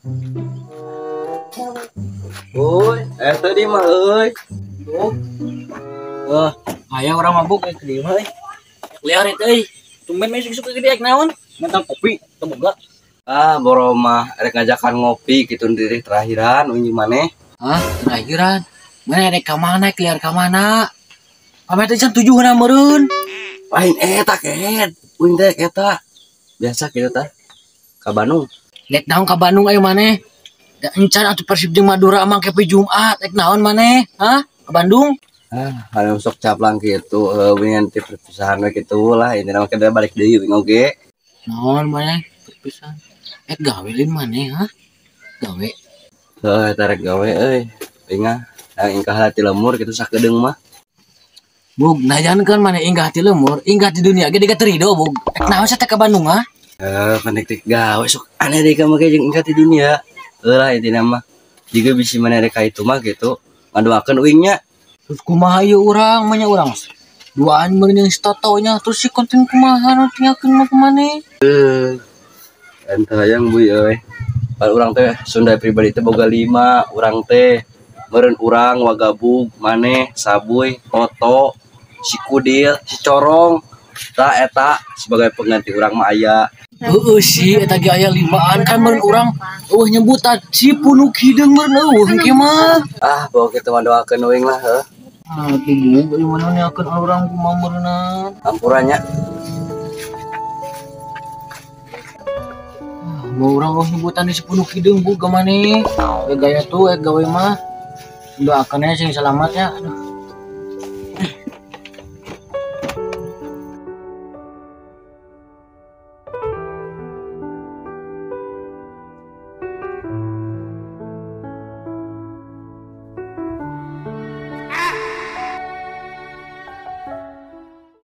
Oi, tadi mah euy. Oh. Aya urang mabuk ke dieu mah euy. Liar eta euy. Tumben mah isuk-isuk ke dieu naon? Mentang kopi teu boga. Ah, boro mah rek ngajakan ngopi kitu diri terakhiran uing maneh. Hah, terakhiran. Mana rek ka mana, liar ka mana? Pamit teh can 7 na meureun. Lain eta kehed. Uing teh eta. Biasa kitu tah. Ka Bandung. Rek naon ka Bandung ayo maneh? Da encan atuh Persib jeung Madura mah kepe Jumat. Rek naon maneh? Hah? Ka Bandung? Ah, hayang sok caplang kitu, heuh ti perpisahan we kitu lah intina mah kita balik deui uing oge. Naon maneh perpisahan? Gawe lain maneh, hah? Gawe. Heuh, eta rek gawe euy. Uing ah, yang ingkah ti lemur kitu sakedeung mah. Bug, najan kan maneh inggah ti lemur, inggah ti dunia ge diga teu rido, Bug. Rek naon sia teh ka Bandung, ah? Pendek tik gawe sok aneh deui ka make jeung ingkah ti dunia. Heuh lah intina mah. Jiga bisi maneh rek ka itu mah kitu, ngadoakeun uing nya. Terus kumaha ieu urang, mah nya urang duaan meureun jeung si Toto nya, terus si konten kumaha nu tinggalkeun mah kumaneh? Ente hayang buy euy. Pan urang teh Sunda pribadi teh boga 5, urang teh meureun urang wagabug, maneh, Sabuy, Toto, si Kudil, si Corong. Tah eta sebagai pengganti urang mah aya. Heeh sih, eta ge aya 5an kan meureun urang eueuh nyebutan si Punuk Hideung meureun eueuh engke mah. Ah, bawa kitu mah doakeun uing lah heuh. Ah, tuh bug, ieu mana neakeun urang kumaha meureunna. Ampura nya. Ah, mau urang eueuh nyebutan di si Punuk Hideung bug ka maneh. Gaya tuh gawe mah. Doakeun nya sing selamat ya. Aduh.